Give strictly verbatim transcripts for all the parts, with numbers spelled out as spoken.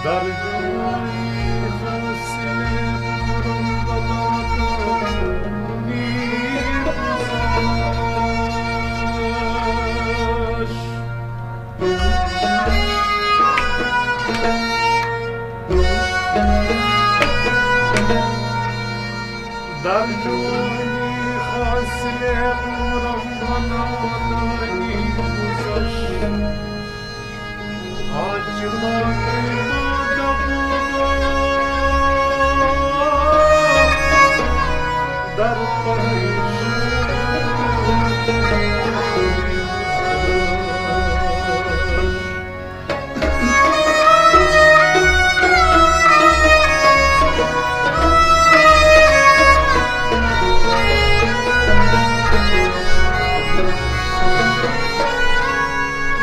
در جوانی حاصل عمرم بنادانی گذشت. آج جوانی ما دبونا در پریشان.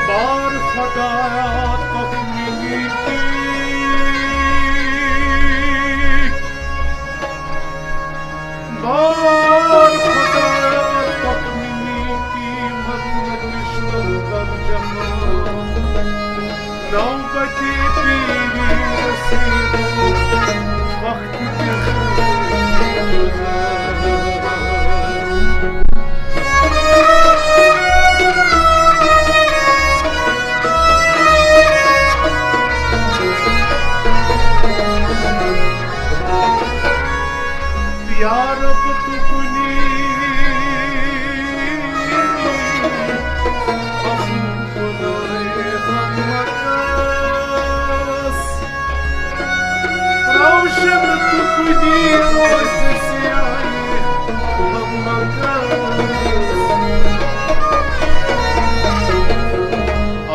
بار خدایا تخمینی کی، بار خدایا تخمینی کی، مدد کشتم در جهان. نوبت پیری رسید، وقت یا رب تو کنی روشن تو کنی روز سیاهی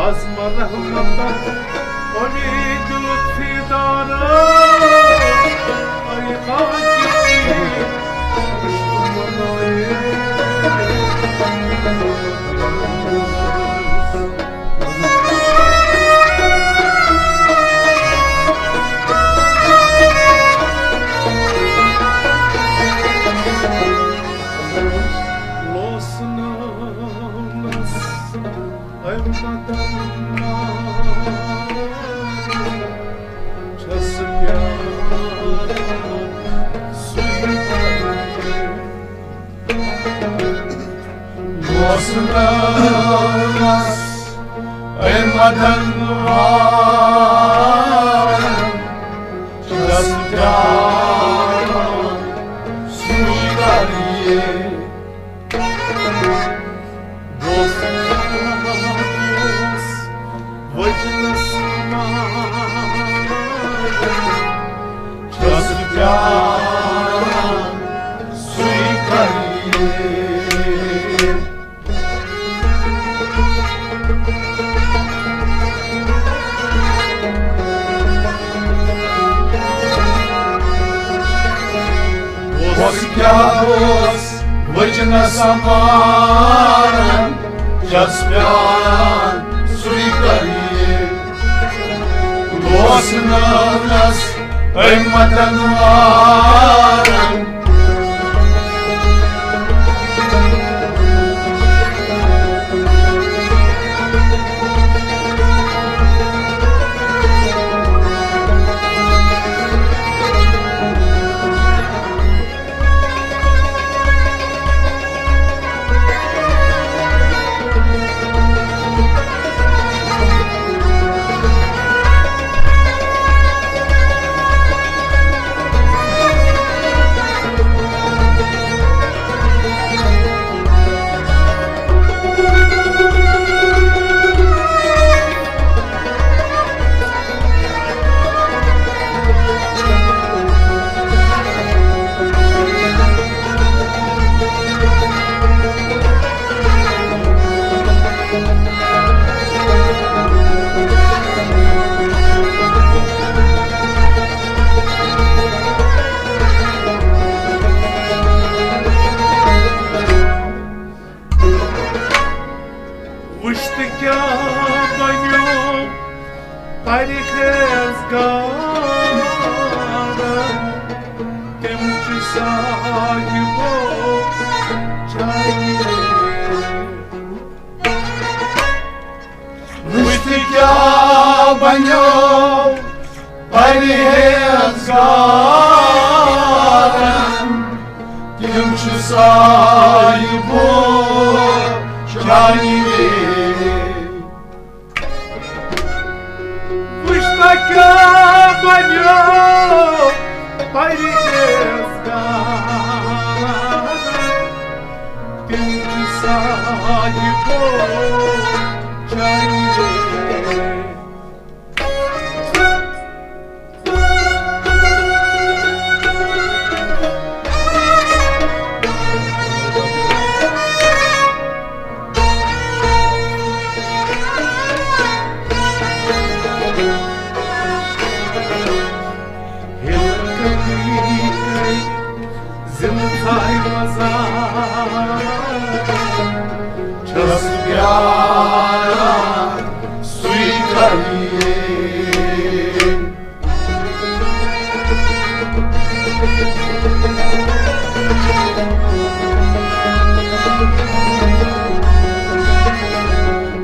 از مرحمتم امید لطفی دارم. ای خاکی وجنس امان چس پیاران سُے کریے دوس نانس امتن وارن۔ وٕچھ تہٕ کیٛاہ بنیو پرِ خیز گارن، تِم چھِ صاحبو چاہیے۔ وٕچھ تہٕ کیٛاہ بنیو کران، تِم چھِ صاحبو چانہِ۔ وٕچھتا کیٛاہ بنیو پرہیزگار، تِم چھِ صاحبو چانہِ۔ زِنٛدٕ ژاے مزار چھَس پیاران سُے کریے۔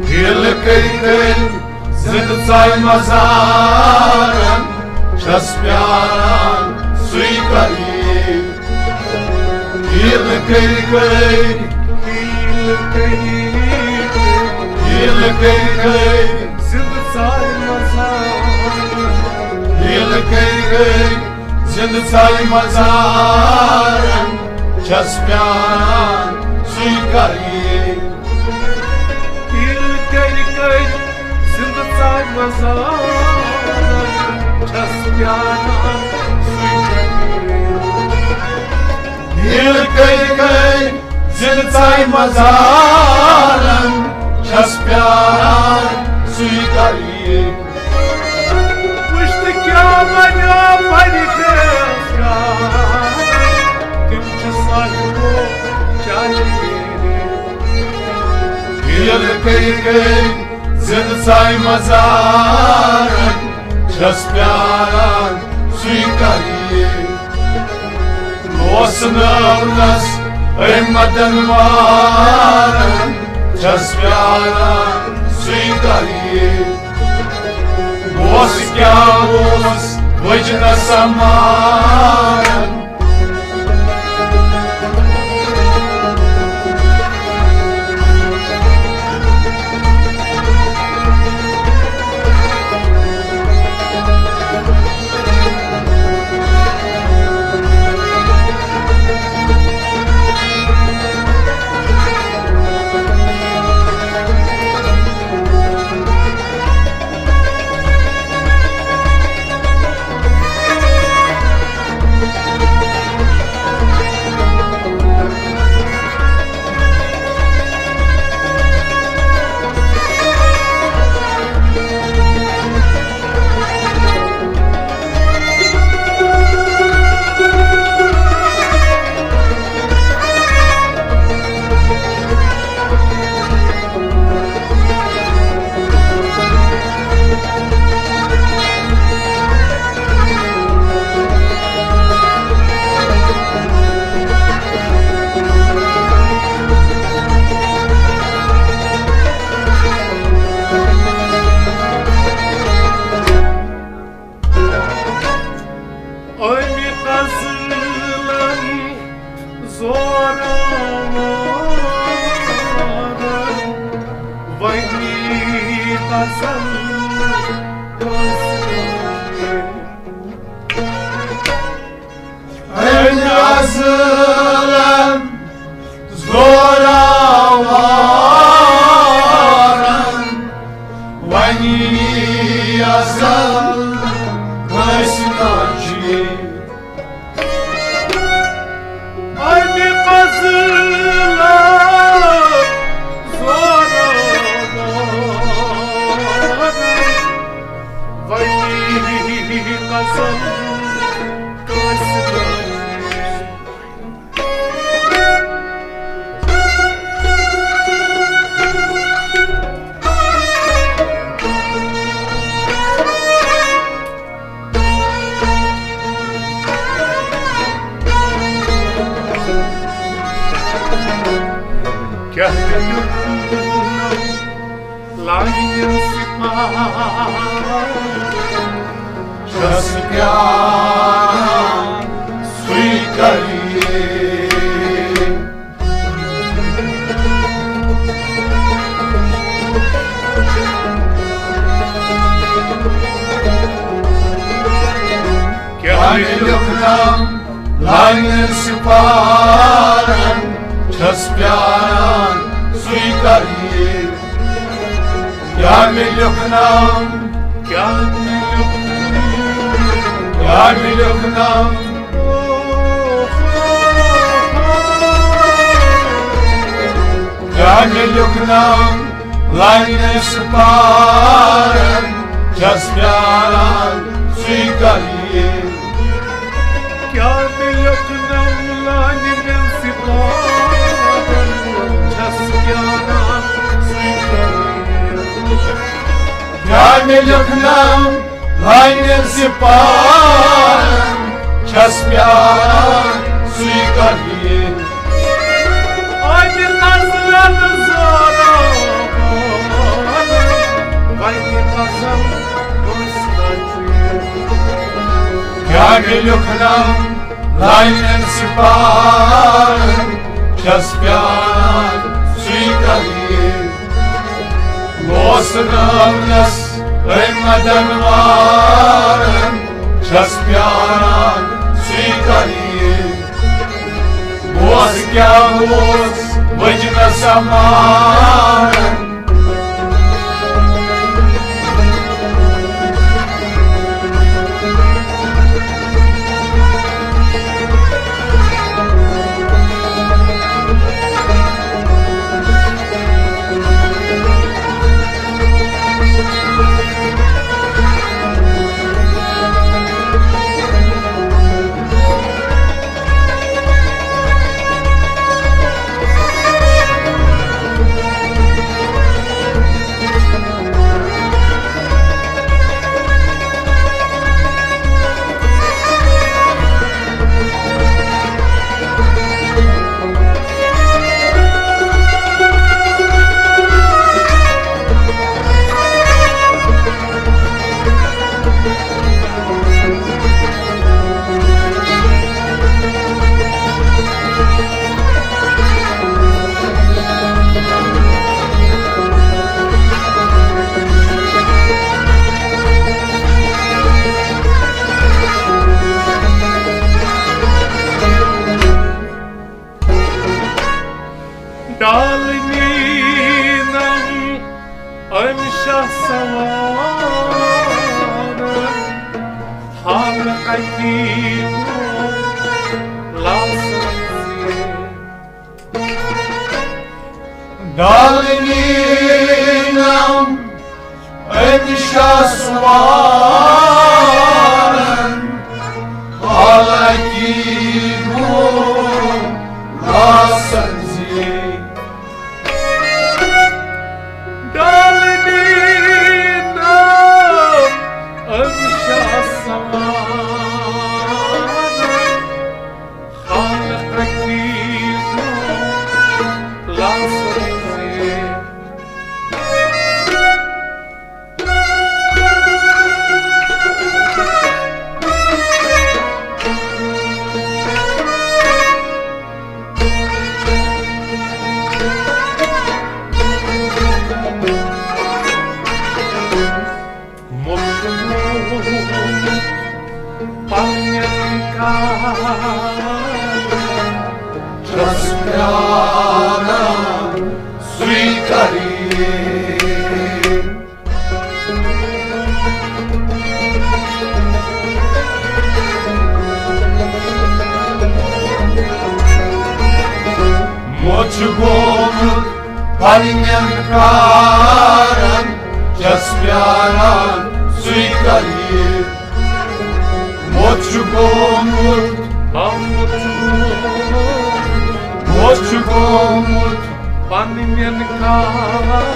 دِل کٔرۍ کٔرۍ زِنٛدٕ ژاے مزارن چھَس پیاران سُے کریے۔ دِل کٔرۍ کٔرۍ، دِل کٔرۍ کٔرۍ، زِنٛدٕ ژاے مزارن۔ دِل کٔرۍ کٔرۍ زِنٛدٕ ژاے مزارن چھَس پیاران سُے کریے۔ دِل کٔرۍ کٔرۍ زِنٛدٕ ژاے مزارن چھَس پیاران سُے کریے۔ دِل کٔرۍ کٔرۍ زِنٛدٕ ژاے مزارن چھَس پیاران سُے کریے۔ وٕچھ تہٕ کیٛاہ بنیو پرہیزگار، تِم چھِ صاحبو چانہِ۔ دِل کٔرۍ کٔرۍ زِنٛدٕ ژاے مزارن چھَس پیاران سُے کریے۔ اوس ناونس احمدن وارن چھَس پیاران سُے کریے۔ اوس کیٛاہ اوس وجنس مارن۔ أمۍ غزلن زورٕ وارٕ وۄنۍ غزل کٲنٛسہِ۔ أمۍ غزلن زورٕ وارٕ وۄنۍ غزل کٲنٛسہِ ناچی۔ أمۍ غزلن زورٕ وارٕ وۄنۍ غزل کٲنٛسہِ ناچی۔ کیٛاہ لیوٚکھُن لانہِ سِپاہ چھَس پیار۔ لیوٚکھنم لانٮ۪ن سپارن، چھس پیاران سُے کر یِیہِ۔ کیٛاہ مےٚ لیوٚکھنم، کیٛاہ مےٚ لیوٚکھنم، کیٛاہ مےٚ لیوٚکھنم، کیٛاہ مےٚ لیوٚکھنم لانٮ۪ن سپارن، چھس پیاران سُے کر یِیہِ۔ کیٛاہ مےٚ لیوٚکھنم لانٮ۪ن سپارن، چھس پیاران سُے کر یِیہِ۔ کیٛاہ مےٚ لیوٚکھنم لانٮ۪ن سپارن، چھس پیاران سُے کر یِیہِ۔ اَتہِ غزلن زورٕ وَنہِ غزل کٲنٛسہِ نہ چھُ۔ کیٛاہ مےٚ لیوٚکھنم لانٮ۪ن سپارن، چھس پیاران سُے کر یِیہِ۔ اوس ناونس أمۍ مدن وارن، چھس پیاران سُے کر یِیہِ۔ اوس کیٛاہ اوس وجنس امارن۔ ڈالنینم أمۍ شاہ سوارن، حال قدیمو لاسن زیر۔ ڈالنینم أمۍ شاہ سوارن، حالانکہ گوٚو لاسن زیر۔ ڈالنینم أمۍ شاہ سوارن، خانہ قدیمو لاسن زیر۔ موٚتمُت پننٮ۪ن کارن چھس پیاران سُے کرِ۔ موت چھُ گوٚمُت پننٮ۪ن کارن چھس پیاران سُے کرِ۔ موت چھُ گوٚمُت، موت چھُ گوٚمُت پننٮ۪ن کارن،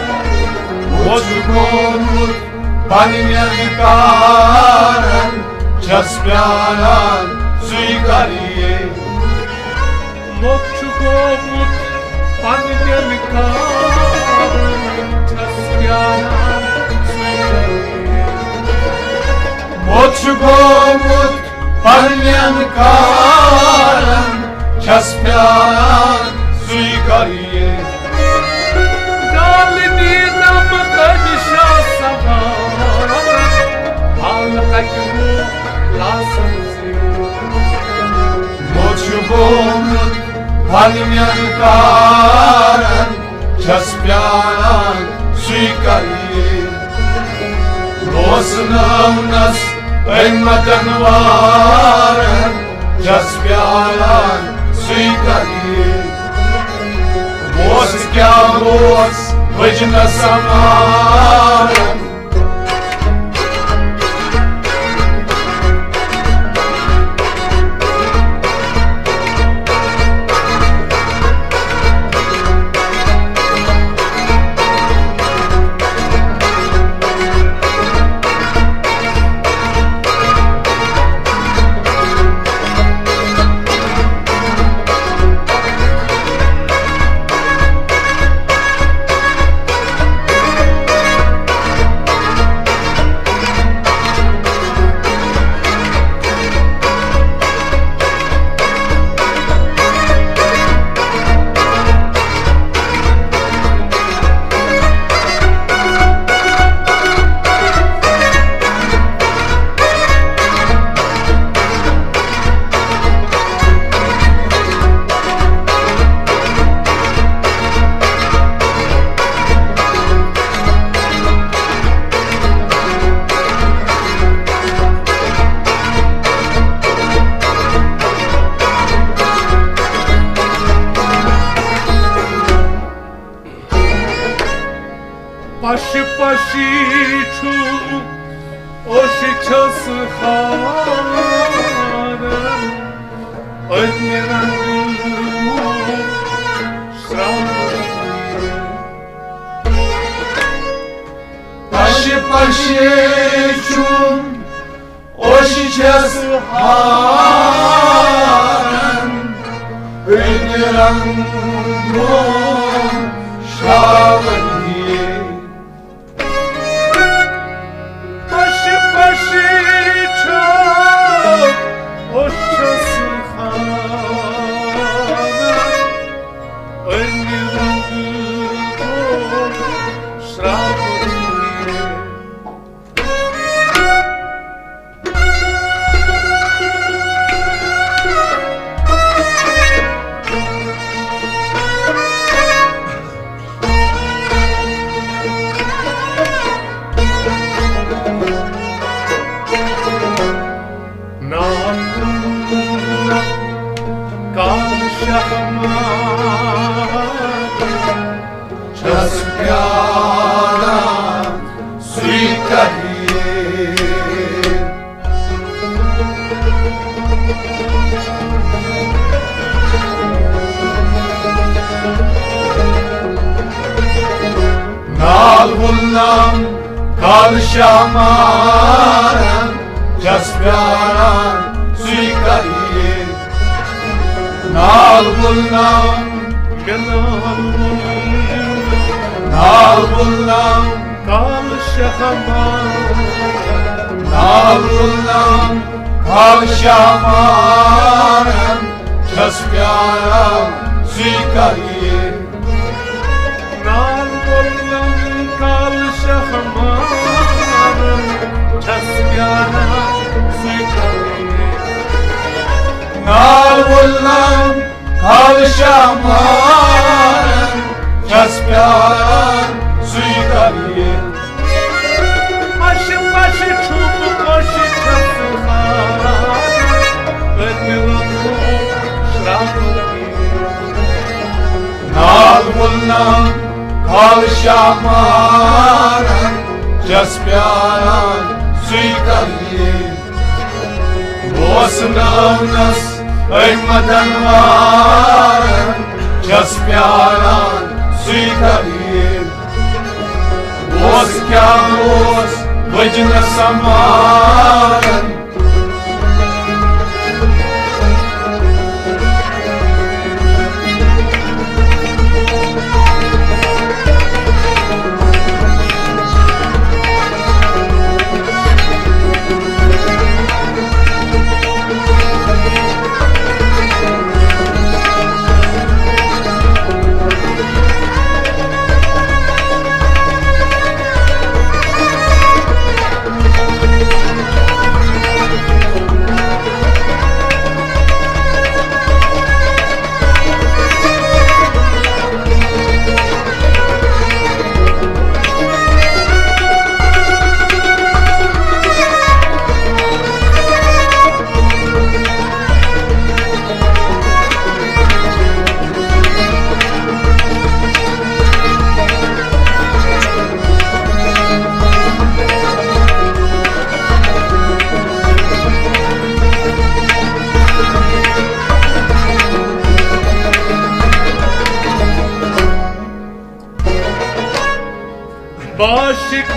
موت چھُ گوٚمُت پننٮ۪ن کارن چھس پیاران سُے کرِ۔ موت چھُ گوٚمُت پننٮ۪ن کارن چھس پیاران سُے کرِ۔ موت چھُ گوٚمُت پننٮ۪ن کارن چھس پیاران سُے کرِ۔ ڈالنینم أمۍ شاہ سوارن، حال اکہِ لاسن زیر۔ پننٮ۪ن کارن چھس پیاران سُے کرِ۔ بوسنٲونس أمۍ مدن وارن چھس پیاران سُے کرِ۔ بوس کیٛاہ بوس، بجنس سمارن۔ پشہِ پشہِ چھُ اوٚش چھَس ہاران، أنۍ رنٛگہٕ شرٛنٛگہٕ۔ پشہِ پشہِ چھُم اوٚش چھَس ہاران، أنۍ رنٛگہٕ شرٛنٛگہٕ۔ پشہِ پشہِ چھُم اوٚش چھَس ہاران، أنۍ رنٛگہٕ شرٛنٛگہٕ۔ نام کال شہمار چھَس پیاران سُے کرِ۔ نال وُلنم کال شہمارن چھَس پیاران سُے کرِ۔ نال وُلنم، نال وُلنم کال شہمار، نال وُلنم کال شہمارن چھَس پیاران سُے کرِ۔ نال وُلنم کال شہمارن چھَس پیاران سُے کرِ۔ نال وُلنم کال شہمارن چھَس پیاران سُے کرِ۔ پشہِ پشہِ چھُم اوٚش چھَس ہاران، أتھۍ رنٛگہٕ شرٛنٛگہٕ۔ نال وُلنم کال شہمارن چھَس پیاران سُے کرِ۔ بوسنٲونس أمۍ مدن وارن چھَس پیاران سُے کرِ۔ بوس کیٛاہ بوس، بجنس سمارن۔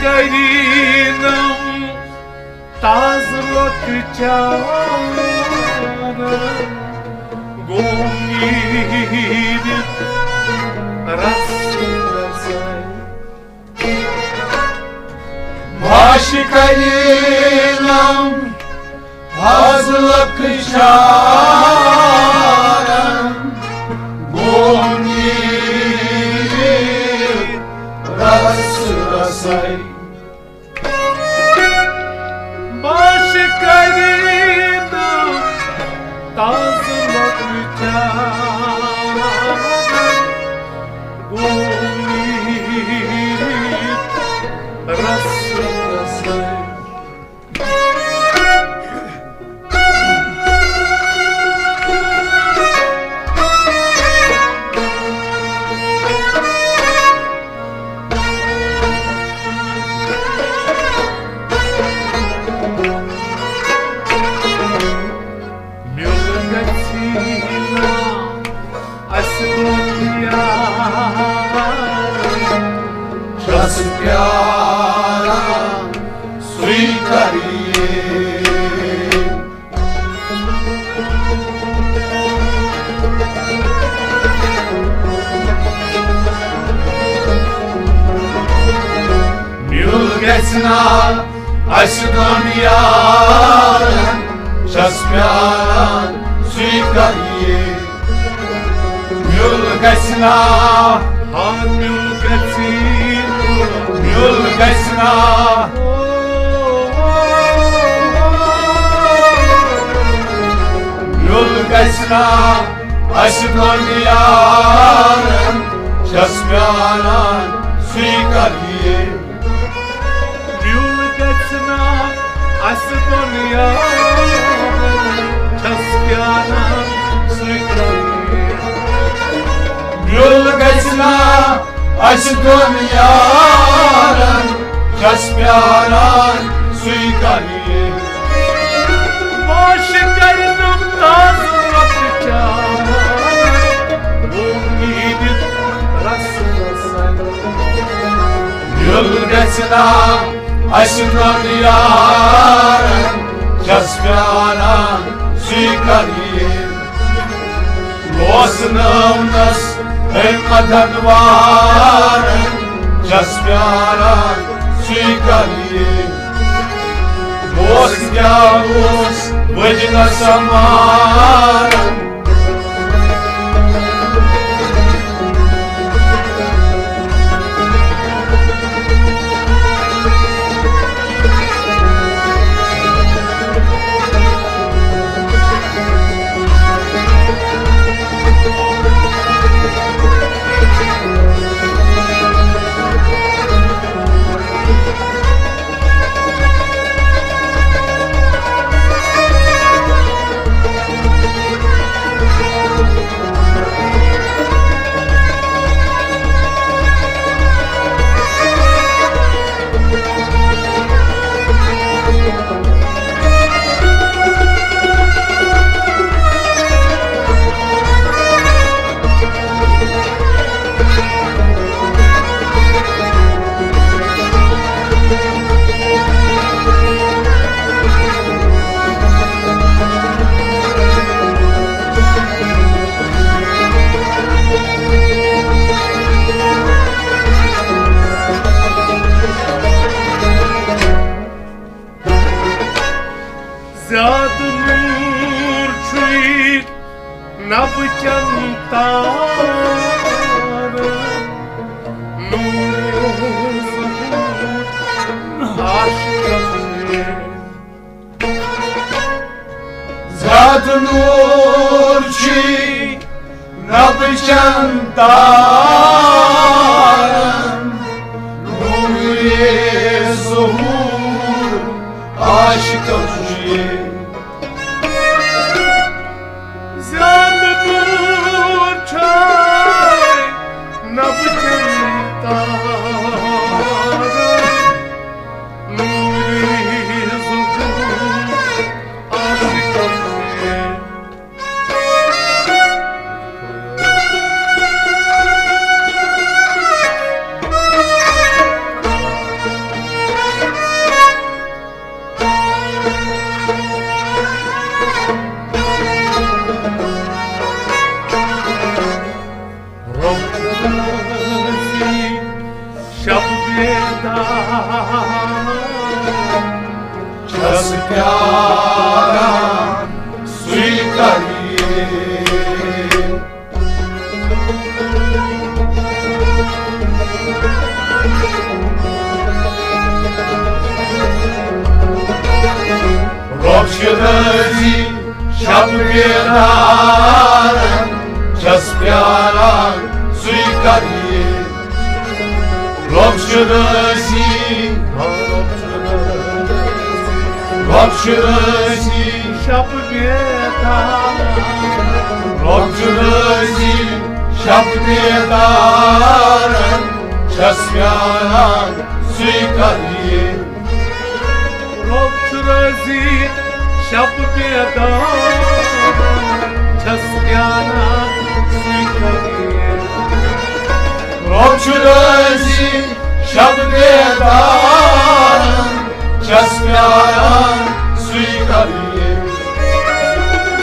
کرینم تازٕ لۄکچارن گوٚو میٖرِتھ رس رساے۔ ماش کرینم تازٕ لۄکچارن گوٚو میٖرِتھ رس رساے۔ ماش کرینم تازٕ لۄکچارن گوٚو میٖرِتھ رس رساے۔ میول گژھِ نا اسہِ دۄن یارن، چھس پیاران سُے کرِ۔ میول گژھِ نا اسہِ دۄن یارن، چھس پیاران سُے کرِ۔ میول گژھِ نا، ہا میول گژھِ، میول گژھِ نا، میول گژھِ نا اسہِ دۄن یارن، چھس پیاران سُے کرِ۔ میول گژھِ نا اسہِ دۄن یارن، چھس پیاران سُے کرِ۔ میول گژھِ نا اسہِ دۄن یارن، چھس پیاران سُے کرِ۔ ماش کرنم تازٕ لۄکچارن گوٚو میٖرِتھ رس رساے۔ میول گژھِ نا اسہِ دۄن یارن، چھس پیاران سُے کرِ۔ دوس نٲونس أمۍ مدن وارن، چھس پیاران سُے کرِ۔ دوس کیٛاہ اوس وجنس مارن۔ زیادٕ نوٗر چھُے نبہٕ چن تارن، نوٗرِ ظہوٗر عاشقس چھُے۔ زیادٕ نوٗر چھُے نبہٕ چن تارن، نوٗرِ ظہوٗر عاشقس چھُے۔ زیادٕ نوٗر چھُے نبہٕ چن تارن، نوٗرِ ظہوٗر عاشقس چھُے۔ چھُ رٲضی شب بیدارن، چھَس پیاران سُے کر یہِ۔ رۄب چھُ رٲضی، رۄب چھُ رٲضی شب بیدارن، رۄب چھُ رٲضی شب بیدارن، چھَس پیاران سُے کر یہِ۔ رۄب چھُ رٲضی شب بیدار، چھَس پیاران سُے کر یہِ۔ رۄب چھُ رٲضی شب بیدار، چھَس پیاران سُے کر یہِ۔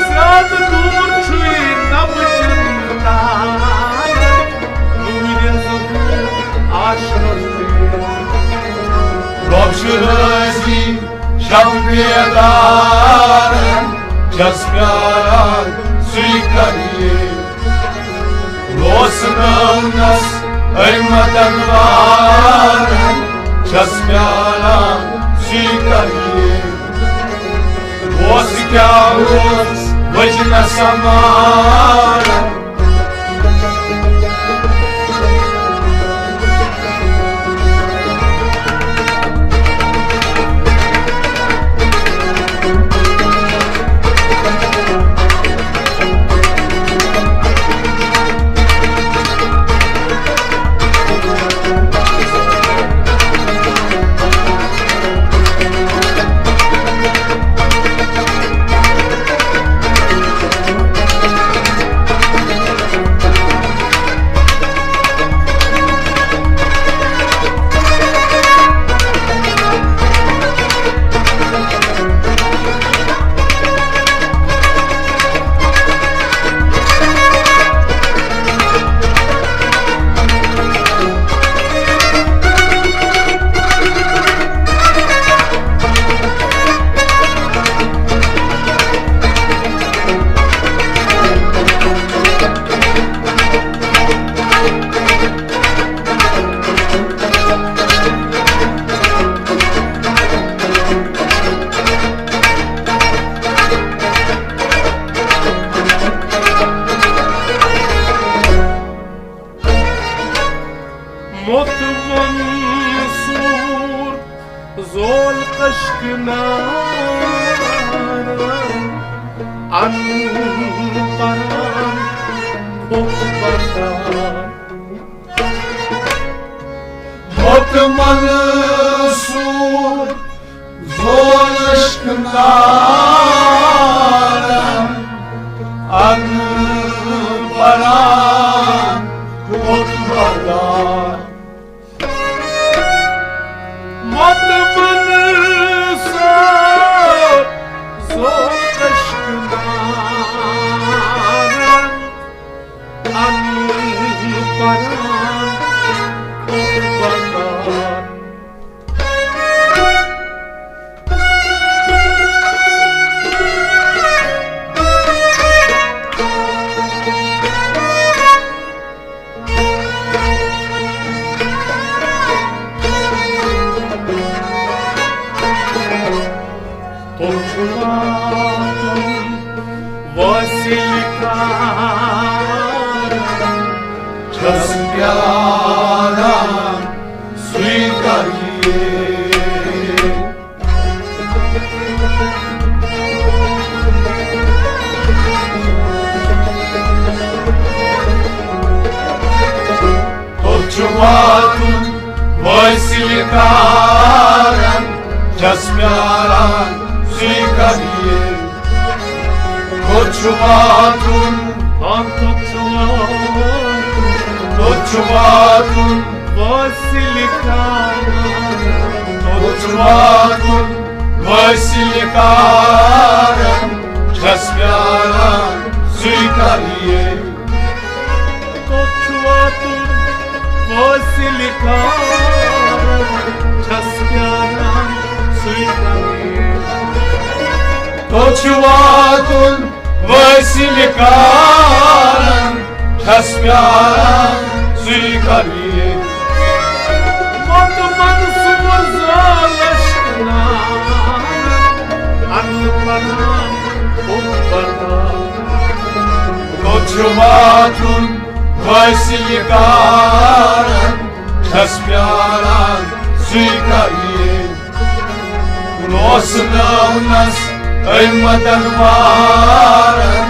زیادٕ دوٗر چھُے نہ وٕچھُن تار، دوٗرِ ظہوٗر عاشرس تہِ۔ رۄب چھُ رٲضی شب بیدارن، چھَس پیاران سُے کر یہِ۔ اوس نٲونس أمۍ مدن وارن، چھَس پیاران سُے کر یہِ۔ اوس کیٛاہ اوس وٕچھنس سمارن۔ موٚت منصور زول کشک نارن، ان پران بت بردار۔ موٚت منصور زول کشک نارن، ان پران بت بردار۔ موٚت منصور زول کشک نارن، ان پران بت بردار۔ تۄہہِ چھُ واتُن وٲصِل کار، چھَس پیاران سُے کر یہِ۔ تۄہہِ چھُ واتُن وٲصِل کارن، چھَس پیاران سُے کر یہِ۔ تۄہہِ چھُ واتُن، ہاں، تۄہہِ چھُ واتُن، تۄہہِ چھُ واتُن وٲصِل کارن، تۄہہِ چھُ واتُن وٲصِل کارن، چھَس پیاران سُے کر یہِ۔ کوٚت چھُ واتُن وٲصِل کارن، چھَس پیاران سُے کر یہِ۔ کوٚت چھُ واتُن وٲصِل کارن، چھَس پیاران سُے کر یہِ۔ موٚت منصور زول کشک نارن، ان کوٚت چھُ واتُن وٲنٛسہِ یہِ کارن، چھَس پیاران سُے کر یِیہِ۔ کُن اوس ناونس أمۍ مدن وارن،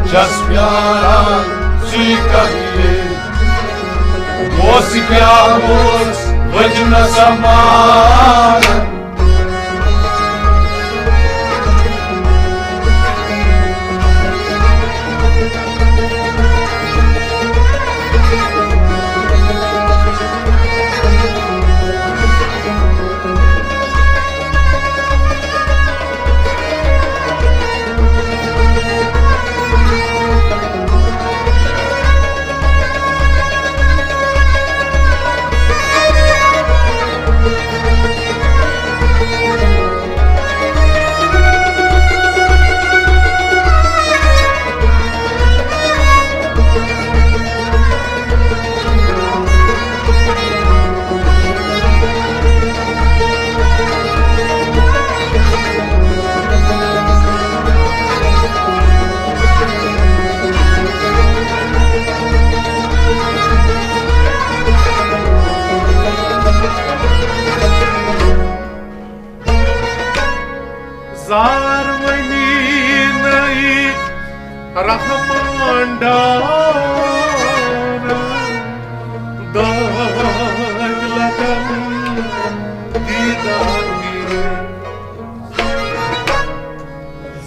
چھَس پیاران سُے کر یِیہِ۔ اوس کیٛاہ اوس وٕچھنس مارن۔ زار ونی نئی رحمان ڈارن، دٲدۍ لگن دیدار دِنہِ۔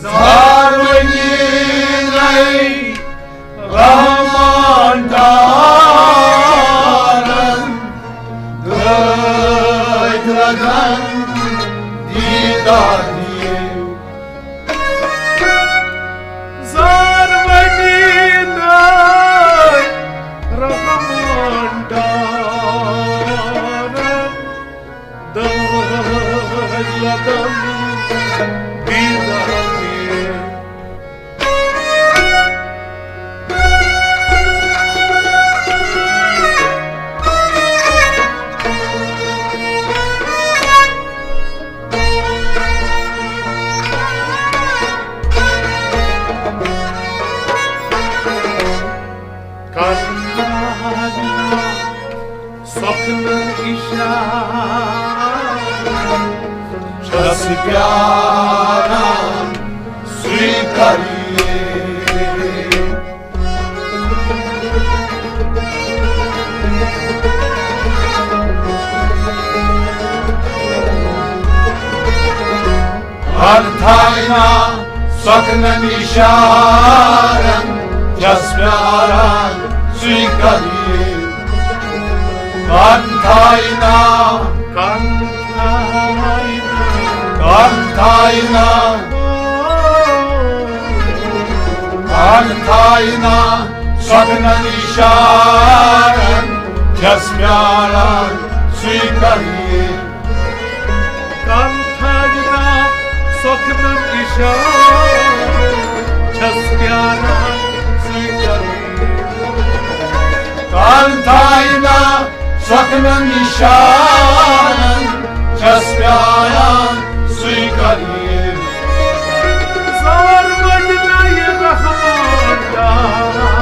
زار ونی نئی رحمان ڈارن، دٲدۍ لگن دیدار دِنہِ۔ زار ونی نئی رحمان ڈارن، دٲدۍ لگن دیدار دِنہِ۔ کر سۄکھنَن اِشارٕ، چھَس پیاران سُے کر یِیہِ۔ کر تھایہِ نا سۄکھنَن اِشارَن، چھَس پیاران سُے کر یِیہِ۔ کر تھایہِ نا، کر تھایہِ نا، کر تھایہِ نا، کر تھایہِ نا سۄکھنَن اِشارَن، چھَس پیاران سُے کر یِیہِ۔ کر تھایہِ نا سۄکھنَن اِشارَن، چھَس پیاران سُے کر یِیہِ۔ کر تھایہِ نا سۄکھنَن اِشارَن، چھَس پیاران سُے کر یِیہِ۔ زار ونی نئی رحمان ڈارن،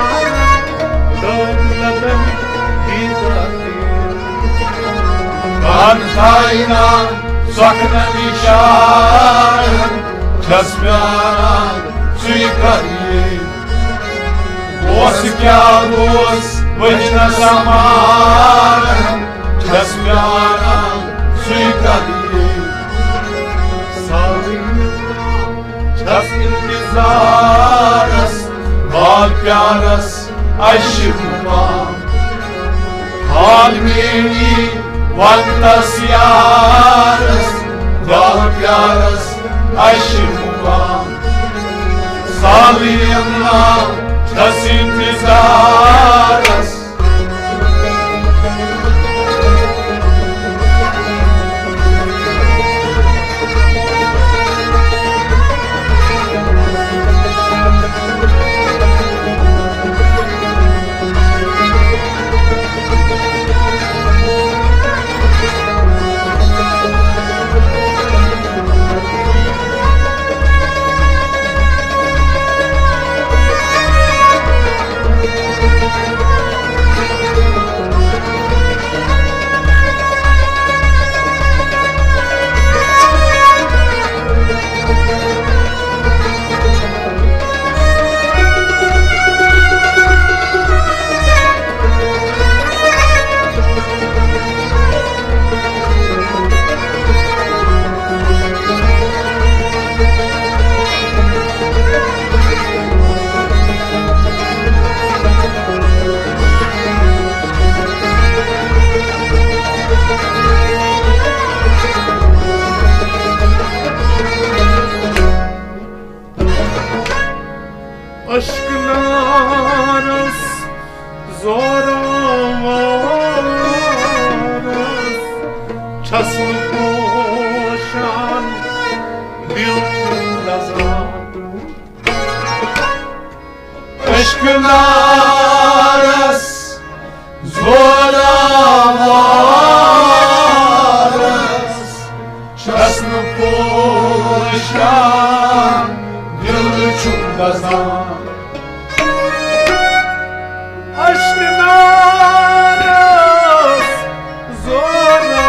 دٲدۍ لگن دیدار دِنہِ۔ کر تھایہِ نا سۄکھنَن اِشارَن، چھَس پیاران سُے کر یِیہِ۔ اوس کیٛاہ اوس وٕچھنَس مارن، چھَس پیاران سُے کر یِیہِ۔ سارے چھَس اِنتظارَس، بال پیارَس اَسہِ مُقام۔ حال میٛٲنی وقتَس یارَس، بال پیارَس اَسہِ مُقام۔ سارے چھَس اِنتظارَس۔ اشکنارس زورآوارس چھس نہٕ پوشان دل چھُم لرزان۔ اشکنارس زورآوارس چھس نہٕ پوشان دل چھُم لرزان۔ اشکنارس زورآوارس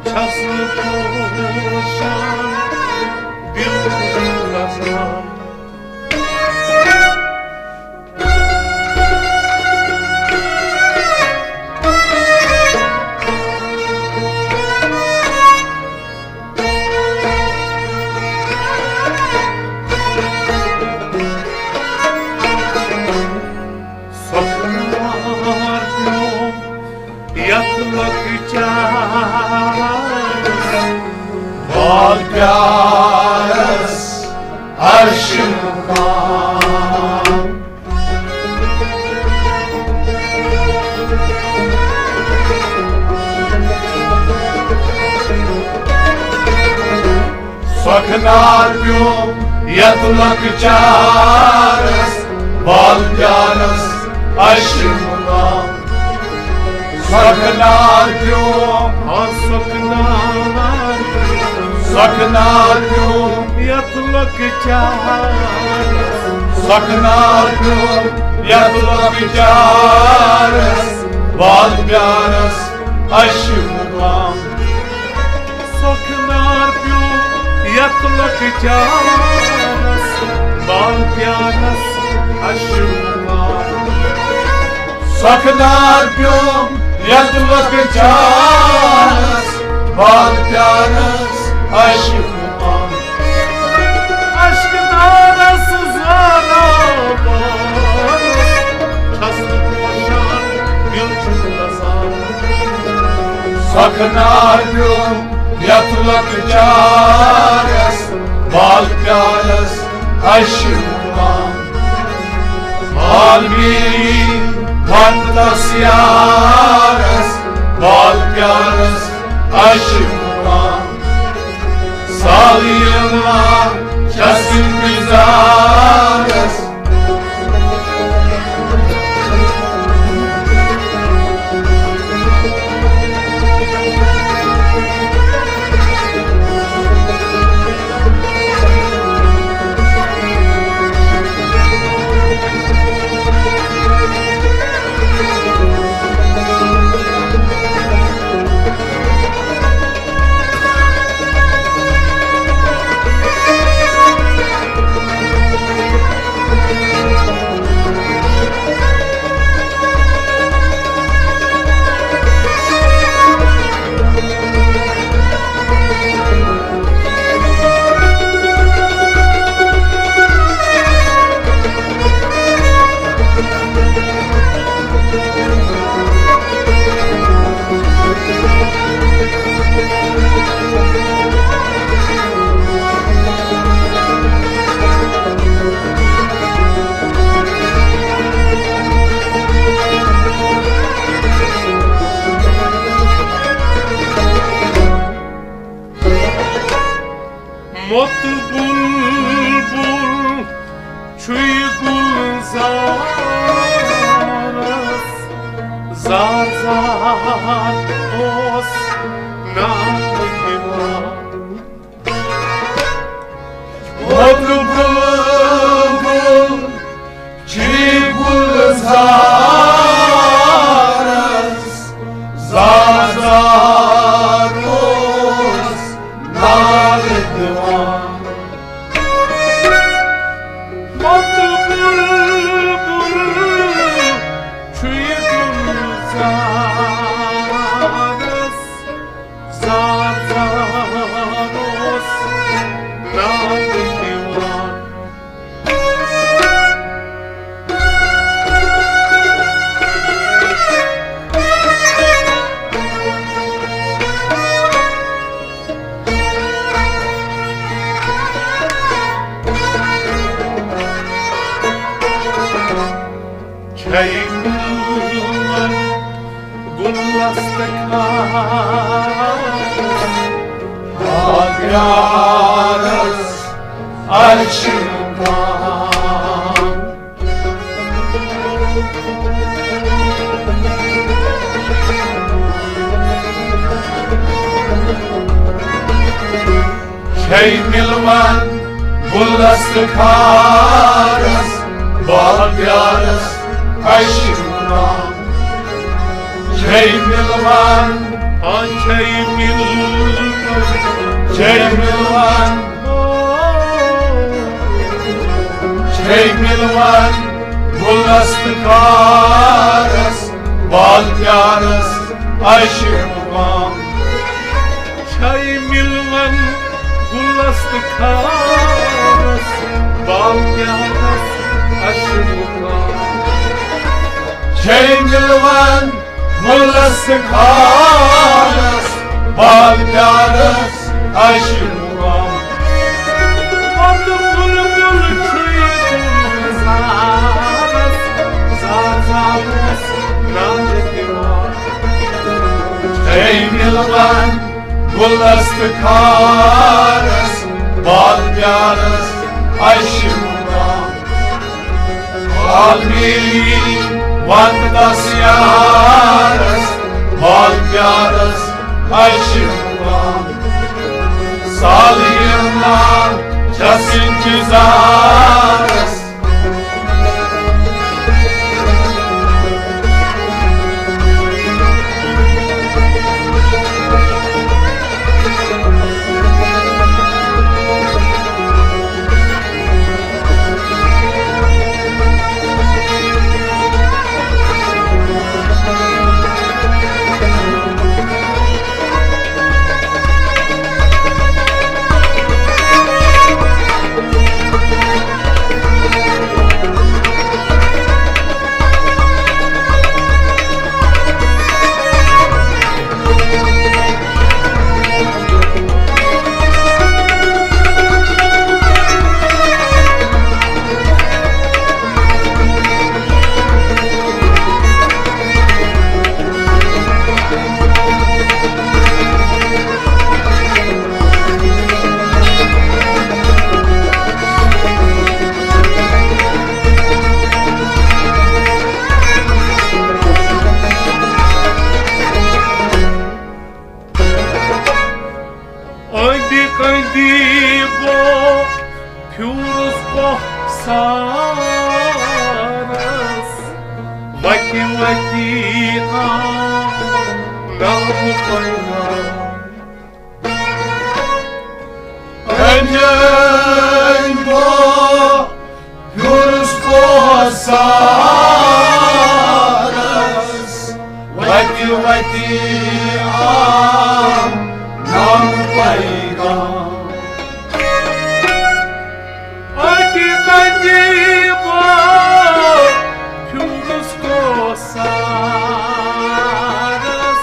چھس نہٕ پوشان دل چھُم لرزان۔ سۄکھنار پیوم یتھ لۄکچارس، بال پیارس عرشہِ مقام۔ سۄکھنار پیوم یتھ لۄکچارس، بال پیارس عرشہِ مقام۔ سۄکھنار پیوم، آ سۄکھنار، سۄکھنار پیوم یتھ لۄکچارس۔ سۄکھنار پیوم یتھ لۄکچارس، بال پیارس عرشہِ مقام۔ سۄکھنار پیوم یتھ لۄکچارس، بال پیارس عرشہِ مقام۔ سۄکھنار پیوم یتھ لۄکچارس، بال پیارس عرشہِ مقام۔ اشکنارس زورآوارس چھس نہٕ پوشان دل چھُم لرزان۔ سۄکھنار پیوم یتھ لۄکچارس، بال پیارس عرشہِ مقام۔ حال میٲنۍ ونتس یارس، بال پیارس عرشہِ مقام۔ سال یِوان چھس انتظارس۔ مۄتہٕ بُلبُل چھُے گُلزارس، زار زار اوس نالہٕ دِوان۔ مۄتہٕ بُلبُل چھُے گُلزارس، زار زار اوس نالہٕ دِوان۔ مۄتہٕ بُلبُل چھُے گُلزارس، زار زار اوس نالہٕ دِوان۔ یارس عرشہِ مقام۔ چھے مِلوان گُلس تہٕ خارس، بال پیارس عرشہِ مقام۔ چھے مِلوان، آ، چھے مِلوان، چھے مِلوان، چھے مِلوان گُلس تہٕ خارس، بال پیارس عرشہِ مقام۔ چھے مِلوان گُلس تہٕ خارس، بال پیارس عرشہِ مقام۔ چھے مِلوان گُلس تہٕ خارس، بال پیارس عرشہِ مقام۔ پتہٕ بُلبُل چھُے گُلزارس، زار زارس نالہٕ دِوان۔ چھے مِلوان گُلس تہٕ خارس، بال پیارس عرشہِ مقام۔ بال میلی ونہٕ تس یارس، بال پیارس عرشہِ مقام۔ سالینا چھس انتظارس۔ أنٛدۍ أنٛدۍ بہٕ پھیوٗرُس کۄہسارس، وتہِ وتہِ آو نامہٕ پیغام۔ أنٛدۍ أنٛدۍ بہٕ پھیوٗرُس کۄہسارس، وتہِ وتہِ آو نامہٕ پیغام۔ أتی کَنہِ بہٕ پھیوٗرُس کۄہسارس،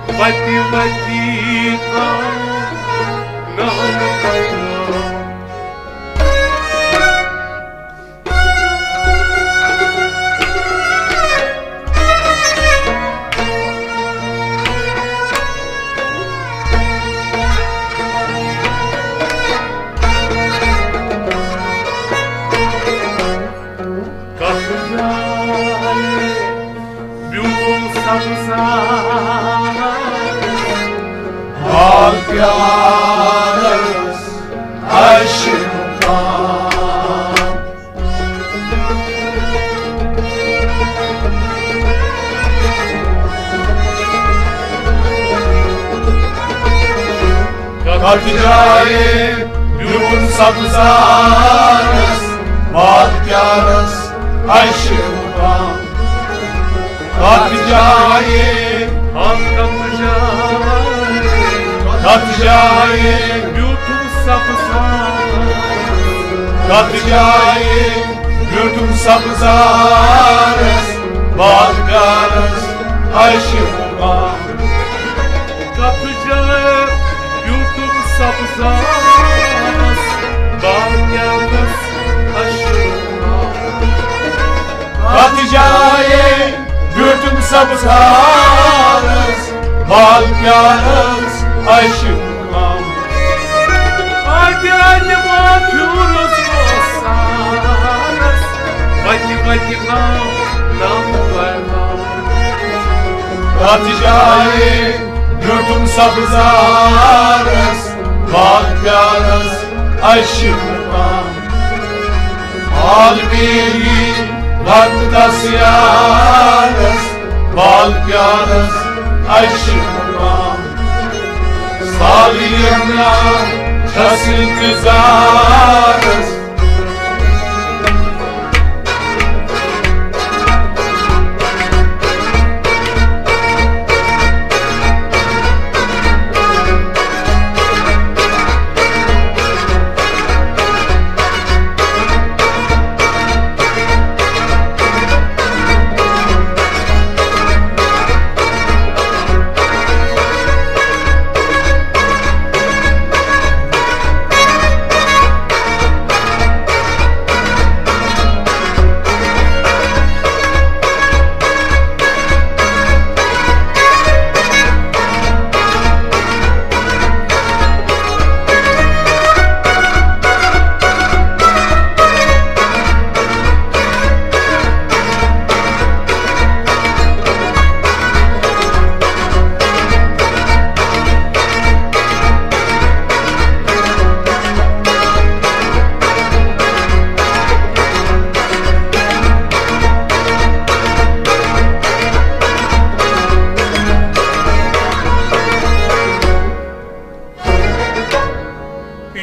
وتہِ وتہِ آو نامہٕ پیغام۔ کتھ جایہِ بیوٗٹھ سبزار، بال پیارس عرشہِ مقام۔ کتھ جایہِ بیوٗٹھ سبزارس، بال پیارس عرشہِ مقام۔ کتھ جایہِ، ہم کتھ جایہِ، کتھ جایہِ بیوٗٹھُم سبزار، کتھ جایہِ بیوٗٹھُم سبزارس، بال پیارس عرشہِ مقام۔ کتھ جایہِ بیوٗٹھُم سبزارس، بال پیارس عرشہِ مقام۔ کتھ جایہِ بیوٗٹھُم سبزارس، بال پیارس عرشہِ مقام۔ اتھ جایہِ بیوٗٹھُم سبزارس، بال پیارس عشق مقام۔ عالمی وقتس یارس، بال پیارس عشق مقام۔ سالینا چھس انتظارس۔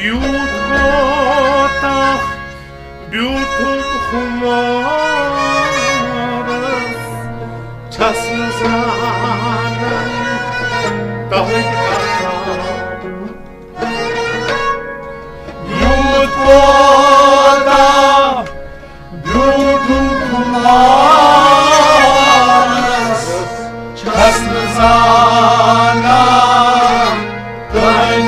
یوٗت کوتاہ بیوٗٹھُم خُمارس، چھس نہٕ زانان تۄہہِ کتھ۔ یوٗت کوتاہ بیوٗٹھُم خُمارس، چھس نہٕ زانان تۄہہِ کتھ۔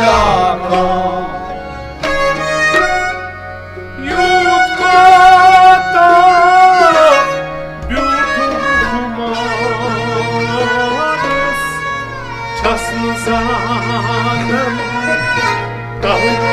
یوٗت کوتاہ بیوٗٹھُم خُمارس، چھس نہٕ زانان تۄہہِ کتھ۔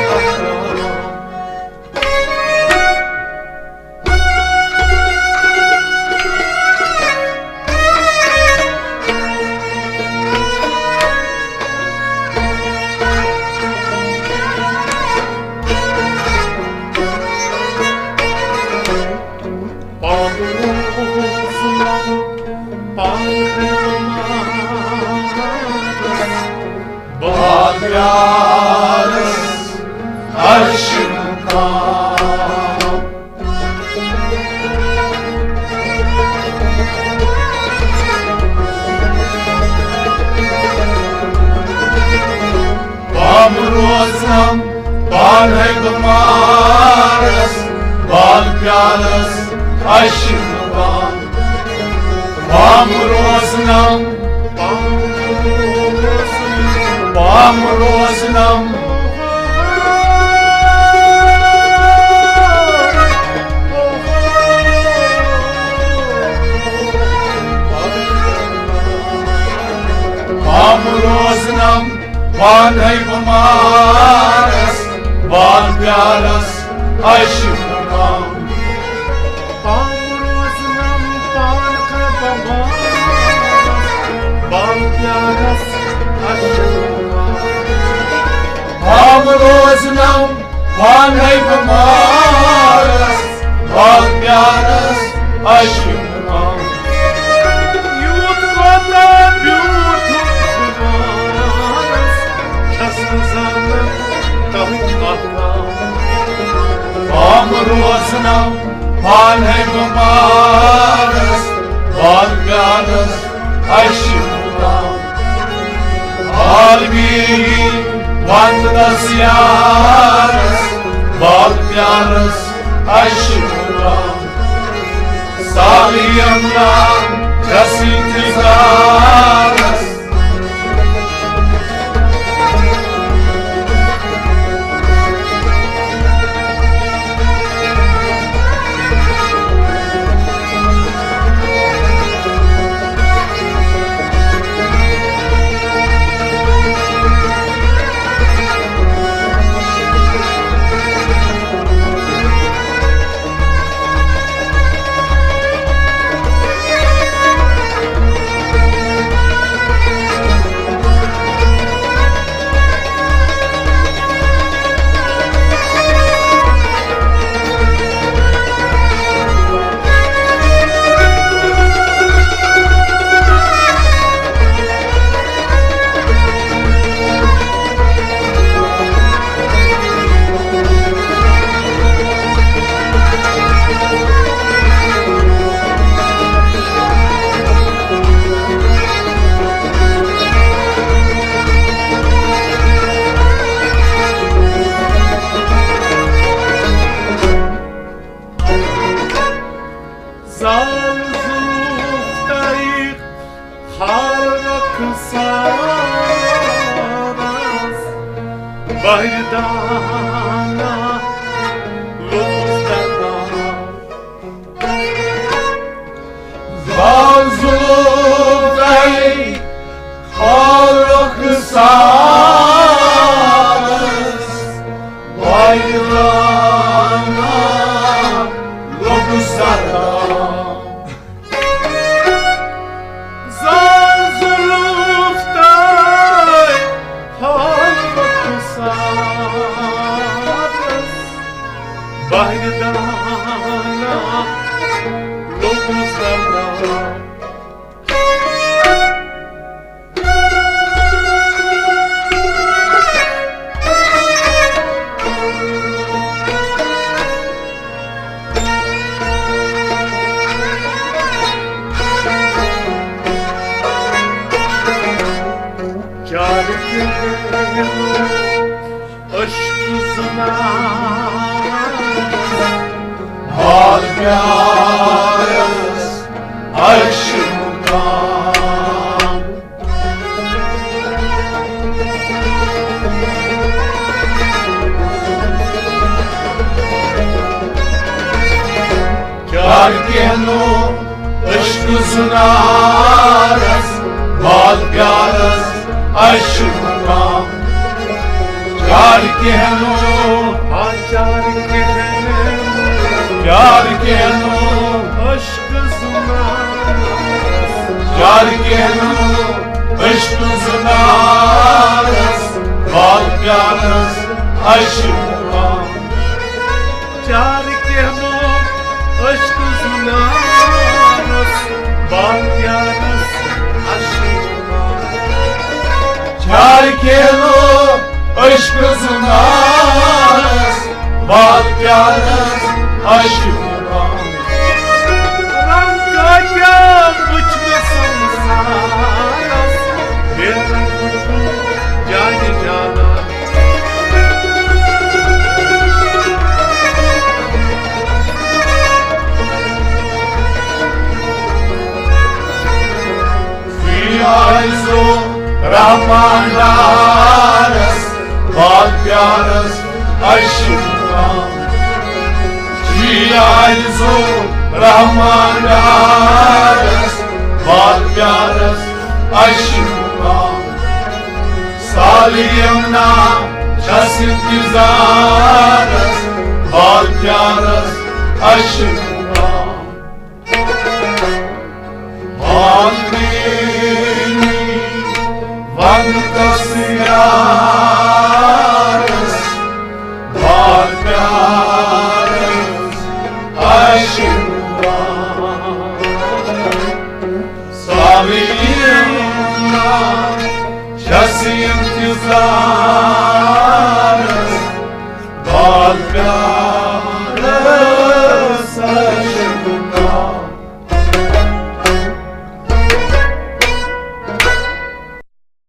بہٕ روزنم پانے بمارس، بال پیالس عشق بام۔ بہٕ روزنم، بہٕ روزنم۔ بہٕ روزنم پانے بمارس، بال پیالس عشق مقام۔ بہٕ روزنم پانے بمارس، بال پیالس عشق مقام۔ بہٕ روزنم پانے بمارس، بال پیالس عشق مقام۔ یوٗت کوتاہ بیوٗٹھُم خُمارس، چھس نہٕ زانان تۄہہِ کتھ۔ بہٕ روزنم پانے بمارس، بال پیالس عشق مقام۔ عالمی وقتس یارس، بال پیالس عشق مقام۔ سالینا چھس انتظارس۔ بازو تۄہہِ خالق سانس، ویرانا لوٚگ سردار۔ زال ظلوف تۄہہِ خالق سانس، بہرِ دانا لوٚگ سردار۔ چار کِہِنۍ عشق زُنان، حال پیارس عشق مُقام۔ چار کِہِنۍ عشق زُنانس، حال پیارس عشق مُقام۔ چار کِہِنۍ، آ، چار کِہِنۍ، چار کِہِنۍ عشق زُنانس، چار کِہِنۍ عشق زُنانس، حال پیارس عشق مُقام۔ چار کِہِنۍ عشق زُنانس، حال پیارس عشق مُقام۔ چار کِہِنۍ عشق زُنانس، حال پیارس عشق مُقام۔ رنگ کٲتیٛاہ وُچھ مےٚ سنسارس، بے رنگ وُچھُم جانہِ جانان۔ فی عرض رحمان ڈارس، حال پیارس عشق مُقام۔ فی عرض رحمان ڈارس، حال پیارس عشق مُقام۔ سال یمنا چھس انتظارس، حال پیارس عشق مُقام۔ حال میٲنی ونتس یارس، حال پیارس عشق مُقام۔ سال یمنا چھس انتظارس، حال پیارس